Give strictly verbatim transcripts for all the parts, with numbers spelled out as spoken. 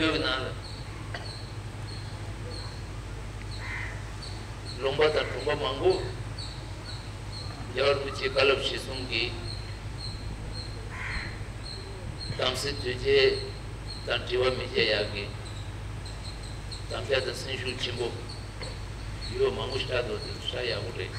བོད་ཀྱི་ནང་ལ་ལུང་པ་དང་གྲོང་པ་མང་པོ། རྒྱལ་བ་རིན་པོ་ཆེའི་བཀའ་སློབ་གཞིར་བཟུང་གིས་དམ་སྲི་གདུལ་བྱ་དང་འབྲེལ་བ་མི་བྱེད་ཡག་གི་དམ་བཅའ་དང་སེམས་ཤུགས་ཆེན་པོ་ཡོད། མང་པོ་ཞིག་བསྲེགས་འདུག་དེ་ཚོ་བསྲེགས་ཡག་པོ་རེད།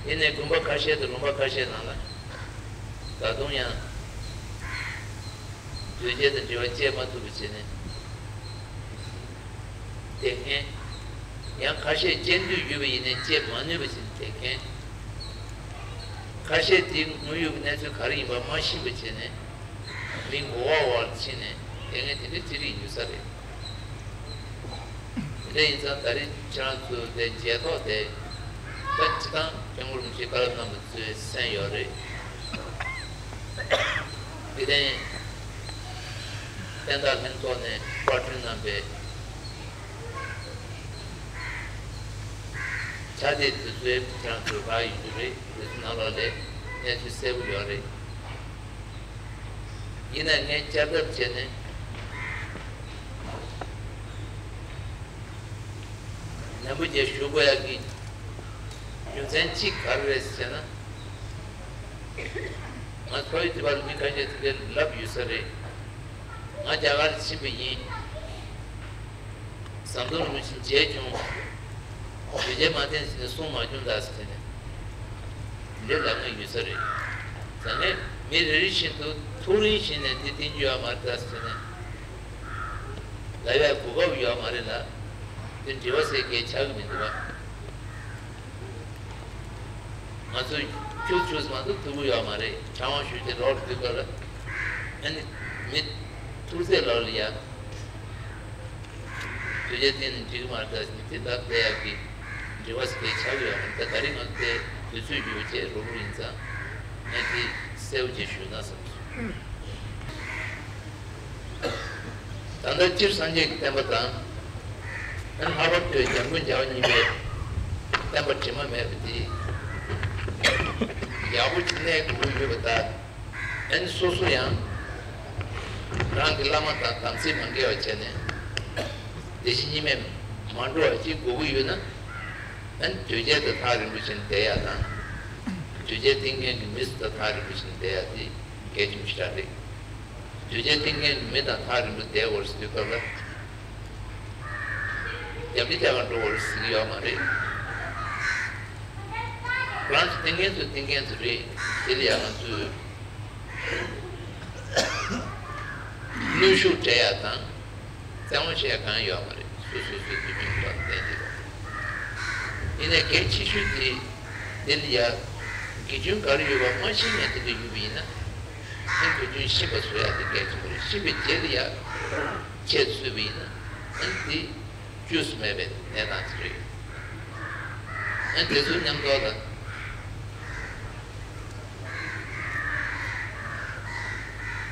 ཡིན་ནའི་དགོན་པ་ཁ་ཤས་དང་ལུང་པ་ཁ་ཤས་ནང་ལ་ད་དུང་ཡང་གདུལ་བྱ་དང་འབྲེལ་བ་བཅད་མ་ཐུབ་པ་བྱས་ནས་བསྡད་མཁན། ཡང་ཁ་ཤས་བཅད་འདོད་ཡོད་པ་ཡིན་ནའི་བཅད་མ་ནུས་པ་བྱས་ནས་བསྡད་མཁན། ཁ་ཤས་དེའི་དངོས་ཡོད་ཀྱི་གནས་ཚུལ་ག་རེ་ཡིན་པ་མ་ཤེས་པ་བྱས་ནས་མི་མགོ་བ་བར་ཕྱིན་ནས་བསྡད་མཁན་དེ་འདྲ་ཅི་རིགས་ཡོད་ས་རེད། དེ་འདྲ་ཡིན་ཙང་ད་རེས་ཁྱེད་རང་ཚོ་དེ་མཇལ་ཐོག་དེ་ད་སྤྱིར་བཏང་སྐྱབས་མགོན་རིན་པོ་ཆེའི་བཀའ་སློབ་གནང་བ་ཚོས་གསན་ཡོད་རེད། དགེ་ལྡན་བསྟན་བདག་ལྷན་ཚོགས་ནས་དཔར་སྐྲུན་གནང་པའི་ཕྱག་དེབ་དེ་ཚོའི་ཁྱེད་རང་ཚོས་རག་ཡོད་རྒྱུ་རེད། དེ་ཚོ་ནང་ལོགས་ལ་གནས་ཚུལ་གསལ་པོ་ཡོད་རེད། ཡིན་ན་ངས་བསྐྱར་ལྡབ་བྱས་ནས་ནན་པོ་བྱས་ཞུ་དགོས་ཡག་གི་རྒྱུ་མཚན་གཅིག་ག་རེ་རེད་ཟེར་ན། ང་ཚོ་ཡི་དེ་བར་མི་ཁ་ཤས་དེ་འདྲའི་ལབ་ཡོད་ས་རེད། ང་རྒྱ་གར་ཕྱིན་པ་ཡིན། ཟམ་གདོང་རིན་པོ་ཆེ་མཇལ་བྱུང་། གདུལ་བྱ་མ་བསྟེན་ཟེར་ནས་གསུང་མ་བྱུང་ད་ཟེར་ནས་འདི་ལབ་མཁན་ཡོད་ས་རེད། ད་ནས་མི་རེ་རེ་བཞིན་དུ་ཐུགས་རིང་བཞིན་ནས་འདི་བསྟན་རྒྱུ་ཡོད་མ་རེད་ད་ཟེར་ནས་ལབ་ཡག་གོ་སྐབས་ཡོད་མ་རེད་ལ། འདི་འབྲེལ་བ་ཟེར་མཁན་ཆགས་ཀྱི་མི་འདུག་བ། ང་ཚོས་ཁྱུག་ཁྱུག་མ་གཏོགས་ཐུབ་ཀྱི་ཡོད་མ་རེད། ཕྲེང་བ་ཞུས་ཏེ་ལོག་དུས་སྐབས་ལ་ཨ་ནི་མི་ཐུག་ཚད་ལོག་ལ་ཡ། དུས་ཆ་བརྟེན་ནས་འགྲིག་གི་མ་རེད་ཟེར་ནས་དེ་ལབ་བསྡད་ཡག་གི་འབྲེལ་བ་ཟེར་ཆགས་ཀྱི་ཡོད་མ་རེད། ད་ད་རིང་ང་ཚོ་དེ་དུས་ཚོད་ཡོད་ཅེས་རོགས་རོགས་ཡིན་ཙང་ངས་དེ་གསལ་པོ་ཅིག་ཞུས་ན་བསམ་སོང་། ད་ལྟ་སྤྱིར་སངས་རྒྱས་ཀྱི་བསྟན་པ་དང་། ཨ་ནི་ལྷག་པར་དུ་འཇམ་མགོན་རྒྱལ་བ་གཉིས་པའི་བསྟན་པ་དྲི་མ་མེད་པ་འདི་ཡག་པོ་གནས་དགོས་ཀྱི་ཡོད་པ་དང་། ཨ་ནི་སོ་སོ་ཡང་རང་གི་བླ་མ་དང་དམ་ཚིག་མ་འགལ་བ་བྱས་ནས་བདེ་གཤེགས་གཉིས་མེད་མ་འགྲོ་བ་ཅིག་དགོས་ཀྱི་ཡོད་ན། ཨ་ནི་གདུལ་བྱ་དང་ཐག་རིང་པོ་ཕྱིན་བསྡད་ཡག་དང་། གདུལ་བྱ་བསྟེན་མཁན་གྱི་མི་ཚོ་དང་ཐག་རིང་པོ་ཕྱིན་བསྡད་ཡག་དེ་གལ་ཆེན་པོ་ཞེ་དྲག་རེད། གདུལ་བྱ་བསྟེན་མཁན་གྱི་མི་དང་ཐག་རིང་པོ་བསྡད་དགོས་རེད་ཟེར་དུས་སྐབས་ལ། རྒྱབ་ལྗོངས་རྒྱ་གར་འགྲོ་དགོས་རེད་ཟེར་གྱི་ཡོད་མ་རེད། ཁོ་རང་ཚོ་བསྟེན་མཁན་ཚོ་བསྟེན་མཁན་ཚོ་རེད། དེ་ལ་ཡང་ང་ཚོས་གནོན་ཤུགས་སྤྲད་ཡག་དང་། བཙན་དབང་བྱེད་ཡག་གང་ཡོད་མ་རེད། སོ་སོ་སོའི་དུས་རྒྱུན་དུ་བསྟན་གྱི་རེད། ཡིན་ནའི་གལ་ཆེ་ཤོས་དེ་དེ་ལ་ཡ་དགེ་སྐྱོན་ག་རེ་ཡོད་པ་མ་ཤེས་མཁན་དེ་འདྲ་ཡོད་པ་ཡིན་ན། ཨ་ནི་དུས་རྒྱུན་ཤེས་པ་བཟོ་ཡག་དེ་གལ་ཆེན་པོ་རེད། ཤེས་པའི་རྗེས་ལ་ཡ་ཁྱད་གསོད་པ་ཡིན་ན་ཨ་ནི་དེ་བཅོས་སུ་མེད་པའི་གནས་སྟངས་ཅིག་རེད། ཨ་ནི་དེ་ཚོ་མཉམ་དུ་ལ་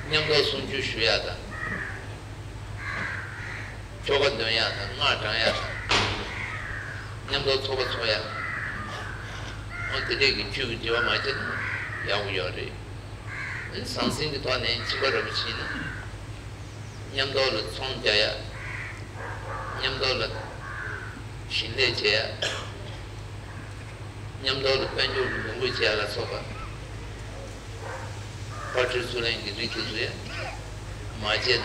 མཉམ་དུ་གསུང་ཆོས་ཞུ་ཡག་དང་། ཆོ་ག་འདོན་ཡག་དང་སྔགས་བགྲང་ཡག་དང་། མཉམ་དུ་ཚོགས་པ་ཚོགས་ཡག་འོ་དེ་འདྲས་ཀྱི་ཆོས་ཀྱི་འབྲེལ་བ་མ་བྱས་ན་ཡག་པོ་ཡོད་རེད། ཨ་ནི་ཟང་ཟིང་གི་ཐོག་ནས་ཁྱིམ་པ་འདྲ་པོ་ཕྱིན་ན། མཉམ་དུ་ལ་ཚོང་རྒྱག་ཡག་མཉམ་དུ་ལ་ཞིང་ལས་བྱེད་ཡག་མཉམ་དུ་ལ་དཔལ་འབྱོར་གྱི་འདུ་འགོད་བྱེད་ཡག་ལ་སོགས་པ། དཔལ་འབྱོར་ཚུར་ལེན་གྱི་རིགས་དེ་ཚོ་ཡང་མ་བྱས་ན་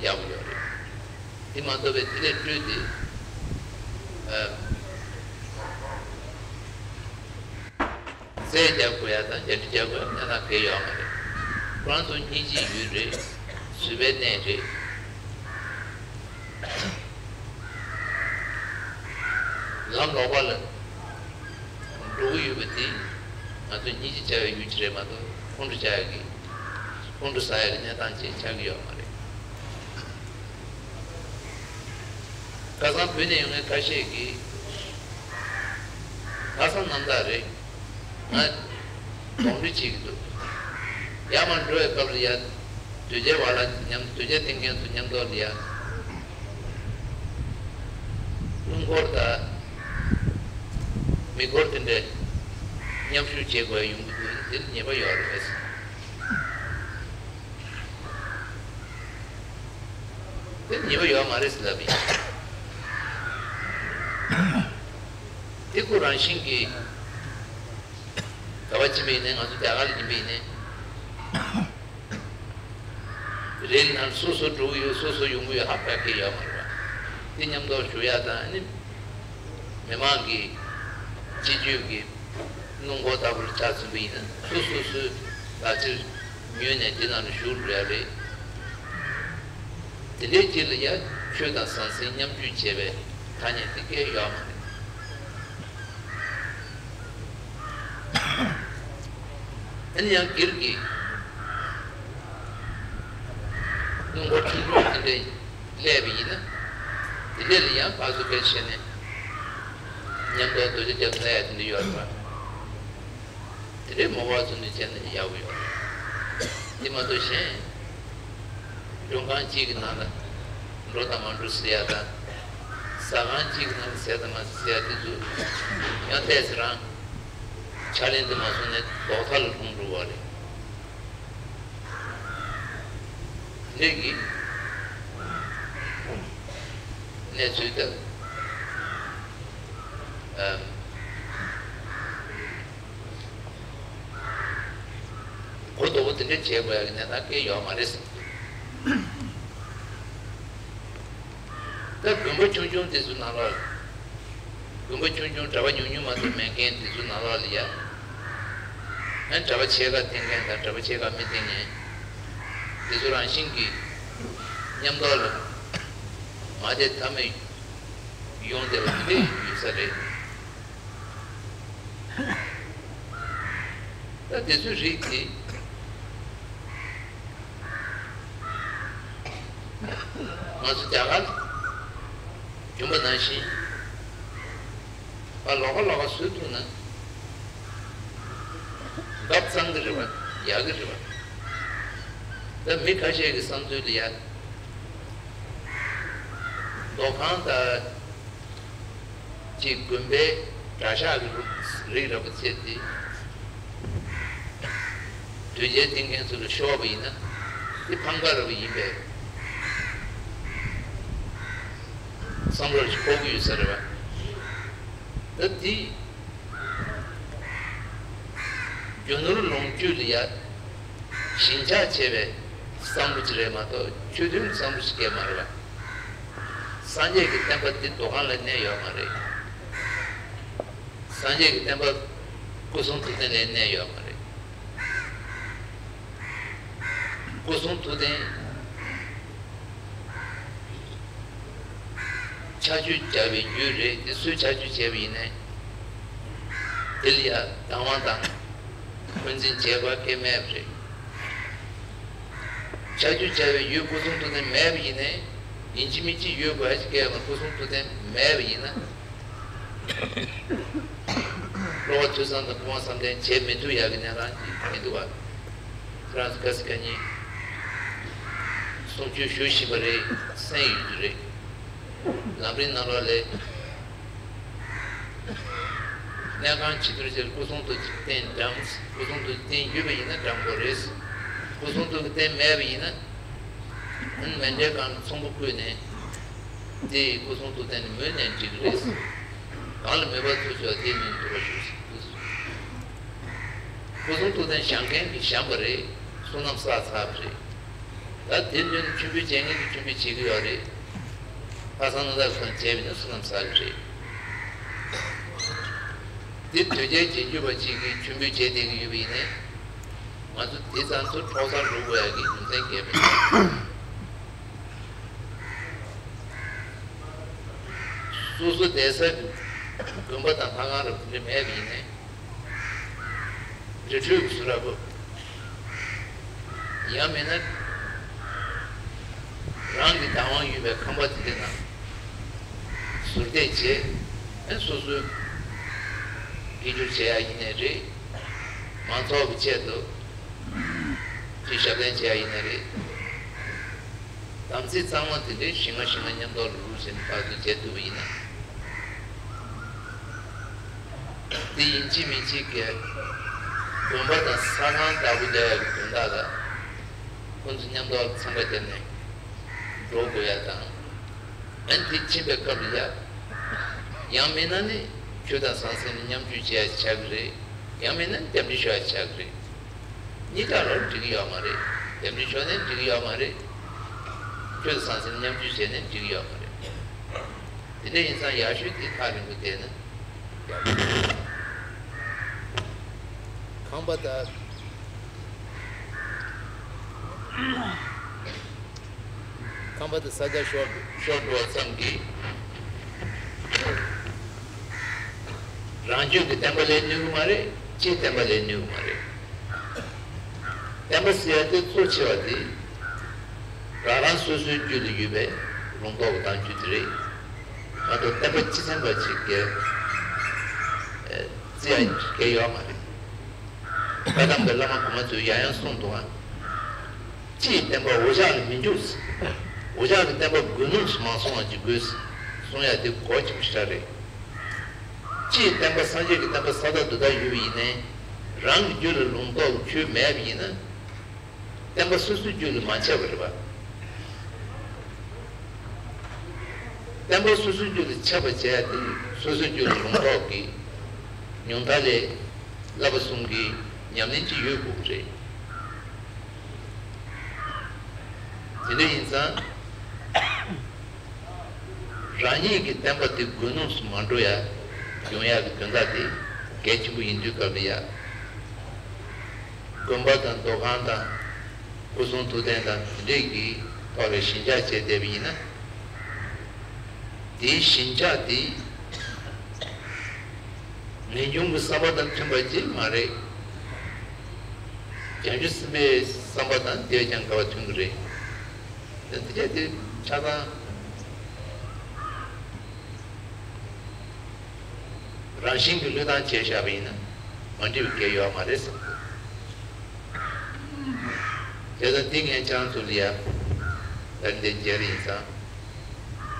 ཡག་པོ་ཡོད་རེད། དེ་མ་གཏོགས་པའི་དེ་ལས་སྤྲོས་ཏེ། ཨ། རྩལ་རྒྱག་དགོས་ཡག་དང་རྒྱ་འདྲི་རྒྱག་དགོས་ཡག་གནས་སྟངས་གང་ཡང་ཡོད་མ་རེད། ཁོ་རང་ཚོ་སྙིང་རྗེའི་ཡུལ་རེད། བཟོད་པའི་གནས་རེད། ལམ་ལོག་པ་ལ་འགྲོ་གི་ཡོད་པ་དེ་ང་ཚོ་སྙིང་རྗེ་བྱ་བའི་ཡུལ་ཅིག་རེད་མ་གཏོགས་ཁོང་ཁྲོ་བྱ་ཡག་གི་ཁོང་ཁྲོ་ཟ་ཡག་གི་གནས་སྟངས་ཅིག་ཆགས་ཀྱི་ཡོད་མ་རེད། ཁ་སང་བོད་ནས་ཡོང་མཁན་ཁ་ཤས་ཀྱིས། ཁ་སང་གནམ་བདག་རེད། ང་གདོན་འདྲེ་བྱེད་ཀྱི་འདུག་ཡར་མར་འགྲོ་བའི་སྐབས་ལ་ཡ། གདུལ་བྱ་བ་ལ་མཉམ་གདུལ་བྱ་བསྟེན་མཁན་ཚོ་མཉམ་དུ་ལ་ཡ། སྣུམ་འཁོར་དང་། མེ་འཁོར་དེ་འདྲས་མཉམ་ཞུགས་བྱེད་དགོས་ཡོང་གི་འདུག་དེ་ལ་ཉེས་པ་ཡོད་རེད་པས། དེ་ཉེས་པ་ཡོད་མ་རེད་ཟེར་ལབ་ཡིན། དེ་ཁོ་རང་བཞིན་གྱིས་ག་བ་ཕྱིན་པ་ཡིན་ནའི་ང་ཚོ་རྒྱ་གར་ལ་ཡིན་པ་ཡིན་ནའི་རེད་ན་སོ་སོ་འགྲོ་གི་ཡོད། སོ་སོ་ཡོང་གི་ཡོད། ཧ་པ་གི་ཡོད་མ་རེད་པ། དེ་མཉམ་དུ་ཞུ་ཡ་དང་ནི་མི་མང་གི་སྤྱི་སྤྱོད་ཀྱི་སྣུམ་འཁོར་ལྟ་བུར་ཆགས་ཟིན་པ་ཡིན་ན་སོ་སོ་སོའི་ལག་ཁྱེར་ཉོས་ནས་དེ་ནང་ལ་བཞུགས་འགྲོ་ཡ་རེད། དེ་འདྲའི་རྗེས་ལ་ཡང་ཆོས་དང་ཟང་ཟིང་མཉམ་སྤྱོད་བྱས་པའི་ཐ་སྙད་དེ་སྐད་ཡོད་མ་རེད། ཨ་ནི་ཡང་སྒེར་གྱི་སྣུམ་འཁོར་ཆུང་ཆུང་དེ་འདྲ་སླེབས་པ་ཡིན་ན། དེ་འདྲ་ལ་ཡང་ཕར་ཚུར་སྐད་ཆ་བཤད་ནས་མཉམ་དུ་རྡོ་རྗེ་རྒྱབ་ལ་ཡ་དེ་འདྲ་ཡོད་རེད་པ། དེ་འདྲའི་མོ་བ་ཚོ་འདི་བྱས་ན་ཡག་པོ་ཡོད་རེད། དེ་མ་གཏོགས་གཞན་མགྲོན་ཁང་གཅིག་གི་ནང་ལ་འགྲོ་དང་མ་འགྲོ་ཟེར་ཡ་དང་། ཟ་ཁང་གཅིག་གི་ནང་ལ་ཟས་དང་མ་ཟས་ཟེར་ཡ་དེ་ཚོ་ཡང་ཏོག་ཙམ་རང་ཕྱག་ལེན་དུ་མ་སོང་ནས་ལྡོག་ཐབས་ལ་ལྷུང་འགྲོ་བ་རེད། འདི་གི་གནས་ཚུལ་དང་། ཨམ། གོ་ལྡོག་པོ་དེ་འདྲ་བྱེད་དགོས་ཡ་གི་གནས་སྟངས་སྐད་ཡོད་མ་རེད་ཟེར། ད་དགོན་པ་ཆུང་ཆུང་དེ་ཚོ་ནང་ལོགས་ལ། དགོན་པ་ཆུང་ཆུང་གྲྭ་པ་ཉུང་ཉུང་མ་གཏོགས་མེད་མཁན་དེ་ཚོ་ནང་ལོགས་ལ་ཡ། ཨ་གྲྭ་པ་ཕྱེད་ཀ་འཐེན་མཁན་དང་གྲྭ་པ་ཕྱེད་ཀ་མི་འཐེན་མཁན་དེ་ཚོ་རང་བཞིན་གྱིས་མཉམ་ཐོག་ལ་མ་བསྡད་ཐབས་མེད་ཡོང་བསྡད་པ་དེ་འདྲ་ཡོད་ས་རེད། ད་དེ་ཚོའི་རིགས་དེ་ང་ཚོ་རྒྱ་གར་རྒྱུན་པ་ནང་བཞིན་ཨ་ལོགས་ཀ་ལོགས་ཀ་བཟོ་ཐུབ་ན་འགབ་གཙང་གི་རེད་པ། ཡག་གི་རེད་པ། ད་མི་ཁ་ཤས་ཀྱི་བསམ་ཚུལ་ལ་ཡ་མདོ་ཁང་དང་། གཅིག་དགོན་པའི་གྲྭ་ཤག་གི་རིགས་རིགས་ར་བ་བྱས་ཏེ། དོལ་རྒྱལ་བསྟེན་མཁན་ཚོ་ལ་ཤོར་བ་ཡིན་ན་དེ་ཕམ་ཁ་ར་བ་ཡིན་པས་བསམ་བློ་ཞིག་འཁོར་གྱི་ཡོད་ས་རེད་བ། ད་དེ་རྒྱུ་ནོར་ལོངས་སྤྱོད་ལ་ཡ་ཞེན་ཆགས་བྱས་པའི་བསམ་བློ་ཅིག་རེད་མ་གཏོགས་ཆོས་དོན་གྱི་བསམ་བློ་ཞིག་སྐྱེས་མ་རེད་བ། སངས་རྒྱས་ཀྱི་བསྟན་པ་འདི་འདུ་ཁང་ལ་གནས་ཡོད་མ་རེད། སངས་རྒྱས་ཀྱི་བསྟན་པ་སྐུ་གསུང་ཐུགས་རྟེན་ལ་གནས་ཡོད་མ་རེད། སྐུ་གསུང་ཐུགས་རྟེན་ཆར་ཆུ་བརྒྱབ་པའི་ཡུལ་རེད་དེ། སུས་ཆར་ཆུ་བྱས་པ་ཡིན་ནའི་དེ་ལ་ཡ་བདག་དབང་དང་འཁོན་འཛིན་བྱེད་པ་གང་ཡང་མེད་པ་རེད། ཆར་ཆུ་བྱས་པའི་ཡུལ་སྐུ་གསུང་ཐུགས་རྟེན་མེད་པ་ཡིན་ནའི་ཡིན་གཅིག་མིན་གཅིག་ཡུལ་ག་ཅིག་གི་ནང་སྐུ་གསུང་ཐུགས་རྟེན་མེད་པ་ཡིན་ན། བློ་ཁ་ཐོས་བསམ་དང་སྤོང་བ་བསམ་གཏན་བྱེད་མི་ཐུབ་ཡག་གི་གནས་སྟངས་ཅིག་མི་འདུག་བ། ཁྱེད་རང་ཚོ་ག་ས་ག་ཉིད་གསུང་ཆོས་ཞུ་བཞིན་པ་རེད། གསན་ཡོད་རྒྱུ་རེད། ལམ་རིམ་ནང་ལོགས་ལ་གནས་ཁང་ཕྱི་དོར་ཆེར་སྐུ་གསུང་ཐུགས་ཀྱི་རྟེན་འགྲམ། སྐུ་གསུང་ཐུགས་རྟེན་ཡོད་པ་ཡིན་ན་འགྲམ་པོ་རེད། སྐུ་གསུང་ཐུགས་ཀྱི་རྟེན་མེད་པ་ཡིན་ན། ཨ་ནི་མཎྜལ་སྒང་ལ་ཚོམ་བུ་བརྐོས་ནས། དེ་སྐུ་གསུང་ཐུགས་རྟེན་ནི་མོས་ནས་འགྲིག་གི་རེད། གང་ལ་མོས་པ་ཚུགས་ཆོག་དེ་མིན་འདུག་པ་ཞུ། སྐུ་གསུང་ཐུགས་རྟེན་བཞེངས་མཁན་གྱིས་བཞེངས་པ་རེད། བསོད་ནམས་བསགས་ཚར་བ་རེད། ད་དེ་ནི་མཆོད་འབུལ་བྱེད་མཁན་གྱིས་མཆོད་འབུལ་བྱེད་ཀྱི་ཡོད་རེད། ཁ་སང་ན་ད་སོང་བྱས་པ་ཡིན་ན་བསོད་ནམས་བསགས་ཀྱི་རེད། དེ་དོལ་རྒྱལ་རྗེས་འཇུག་པ་གཅིག་གིས་མཆོད་འབུལ་བྱས་བསྡད་ཀྱི་ཡོད་པ་ཡིན་ནའི། ང་ཚོ་དེ་ཙམ་དུ་འཕྲོག་བསམ་འགྲོ་དགོས་ཡག་གི་རྒྱུ་མཚན་གང་ཡང་མི་འདུག་སོ་སོ་བསྡད་ས་གི་དགོན་པ་དང་ལྷ་ཁང་རབ་དེ་འདྲ་མེད་པ་ཡིན་ནའི། རི་ཁྲོད་ཀྱི་ཟུར་ར་བོ། ཡང་མིན་ན། རང་གི་བདག་དབང་ཡོད་པའི་ཁང་པ་དེ་འདྲ་ནང་ཟུར་བསྡད་བྱས། ཨ་སོ་སོའི་དགེ་སྒྱུར་བྱེད་ཡག་ཡིན་ནའི་རེད། མང་ཚོགས་ཀྱི་ཆེད་དུ། ཅིག་ཞབས་བརྟན་བྱེད་ཡག་ཡིན་ནའི་རེད། དམ་ཚིག་གཙང་མ་དེ་འདྲའི་ཞིང་ང་ཞིང་ང་མཉམ་དུ་ལུག་ལུག་བྱས་ནས་ཕར་ཚུར་བྱེད་ཐུབ་པ་ཡིན་ན། དེ་ཡིན་གཅིག་མིན་གཅིག་གི་དགོན་པ་དང་ས་ཁང་ལྟ་བུ་རྒྱག་ཡག་གི་དོན་དག་ལ་ཁོང་ཚོ་མཉམ་དུ་ཚན་པ་བརྒྱབ་ནས་ འགྲོ་དགོས་ཡ་དང་། ཨ་ནི་དེ་ཕྱིན་པའི་སྐབས་ལ་ཡ། ཡང་མིན་ན་ནི་ཆོས་དང་ཟང་ཟིང་ལ་མཉམ་སྤྱོད་བྱེད་ཡ་ཆགས་ཀྱི་རེད། ཡང་མིན་ན་ནི་རྟེན་འབྲེལ་ཞུ་ཡ་ཆགས་ཀྱི་རེད། གཉིས་ཀ་ལོར་འགྲིག་གི་ཡོད་མ་རེད། རྟེན་འབྲེལ་ཞུ་ནས་འགྲིག་གི་ཡོད་མ་རེད། ཆོས་དང་ཟང་ཟིང་ལ་མཉམ་སྤྱོད་བྱས་ནས་འགྲིག་གི་ཡོད་མ་རེད། དེ་འདྲ་ཡིན་ཙང་ཡག་ཤོས་དེ་ཐག་རིང་པོ་བསྡད་ན། ཁང་པ་དང་ཁང་པ་དང་ས་ཆ་ཤོར་ཤོར་འགྲོ་བ་ཙམ་གྱིས་རང་རྒྱུད་ཀྱི་བསྟན་པ་ལེན་ནུས་ཀྱི་མ་རེད། སྤྱིའི་བསྟན་པ་ལེན་ནུས་ཀྱི་མ་རེད། བསྟན་པ་ཟེར་ཡ་དེ་གཙོ་ཆེ་བ་དེ་རང་རང་སོ་སོའི་རྒྱུད་ལ་ཡོད་པའི་ལུང་རྟོགས་ཀྱི་བཏང་རྒྱུ་དེ་རེད། མ་གཏོགས་བསྟན་པ་སྤྱི་ཚན་པ་ཅིག་གིས་ཨེ་བརྩི་ཡ་གལ་ཡོད་མ་རེད། བཀའ་གདམས་པའི་བླ་མ་གོང་མ་ཚོས་ཡང་ཡང་གསུངས་འདུག་ཨ། སྤྱིའི་བསྟན་པ་འུ་ཅག་ལ་མི་འཇུག་འུ་ཅག་གི་བསྟན་པ་དགོས་ནོ་མང་སོང་བ་ཅིག་དགོས་གསུང་ཡ་དེ་གོ་ཆེན་པོ་ཞིག་རེད། སྤྱིའི་བསྟན་པ་སངས་རྒྱས་ཀྱི་བསྟན་པ་ས་ཐག་རྡོ་ཐག་ཡོད་པ་ཡིན་ནའི། རང་གི་རྒྱུད་ལ་ལུང་རྟོགས་ཀྱི་ཆོས་མེད་པ་ཡིན་ན། བསྟན་པ་སོ་སོའི་རྒྱུད་ལ་མ་ཁྱབ་པ་རེད་པ། བསྟན་པ་སོ་སོའི་རྒྱུད་ལ་ཁྱབ་པ་བྱས་ཏེ། སོ་སོའི་རྒྱུད་ལ་ལུང་རྟོགས་ཀྱི་ཉུང་མཐའ་ལས་བསླབ་པ་གསུམ་གྱི་ཉམས་ལེན་ཅིག་ཡོད་དགོས་ཀྱི་རེད། དེ་འདྲ་ཡིན་ཙང་། རང་ཉིད་ཀྱི་བསྟན་པ་དེ་དགོས་ནོ་སུ་མ་འགྲོ་ཡ་ཡོང་ཡ་གི་དོན་དག་དེ་གལ་ཆེན་པོ་ཡིན་དུས་སྐབས་ལ་ཡ། དགོན་པ་དང་མདོ་ཁང་དང་སྐུ་གསུང་ཐུགས་རྟེན་དང་དེ་འདྲས་ཀྱི་ཐོག་ལ་ཞེན་ཆགས་བྱས་བསྡད་པ་ཡིན་ན། དེའི་ཞེན་ཆགས་དེ་ངེས་འབྱུང་གི་བསམ་པ་དང་མཐུན་པ་ཅིག་མ་རེད། བྱང་ཆུབ་སེམས་དཔའི་བསམ་པ་དང་དེ་བས་ཀྱང་འགལ་བ་མཐུན་གྱི་རེད། དེ་འདྲ་དེ་ཆ་ཚང་། རང་བཞིན་གྱིས་བློས་བཏང་བྱས་བཞག་པ་ཡིན་ན་མ་འགྲིག་པའི་སྐད་ཡོད་མ་རེད་བསམ་གྱི། དེ་ལྟར་འདི་ངས་ཁྱེད་རང་ཚོ་ལ་ཡ་ད་འདི་མཇལ་ཡིན་ཙང་།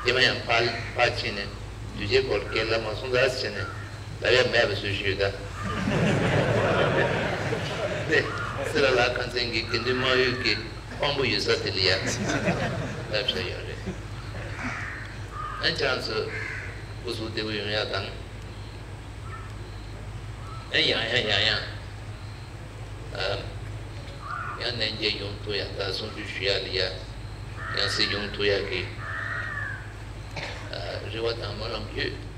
དེ་མ་ཡང་ཕར་ཕར་ཕྱིན་ནས་དུས་ཆེན་སྐོར་སྐད་ལ་མ་སོང་ཙང་ཟེར་ནས་ལབ་ཡ་མེད་པ་བཟོས་ཞུས་ད། དེ་སི་ར་ལ་ཁང་ཚན་གྱི་དགེ་འདུན་དམངས་ཡུལ་གྱི་དཔང་པོ་ཡོད་ས་དེ་ལ་ཡ་ལབ་བཞག་ཡོད་རེད། ཨ་ཁྱེད་རང་ཚོ་སྐུ་གཟུགས་བདེ་པོ་ཡོང་ཡ་དང་། ཨེ་ཡང་ཡང་ཡང་ཡང་ཨ་ཡང་གནས་མཇལ་ཡོང་ཐུབ་ཡ་དང་གསུང་ཆོས་ཞུ་ཡ་ལ་ཡ་ཡང་སྲིད་ཡོང་ཐུབ་ཡ་གི་ཨ་རེ་བ་དང་སྨོན་ལམ་ཡོད།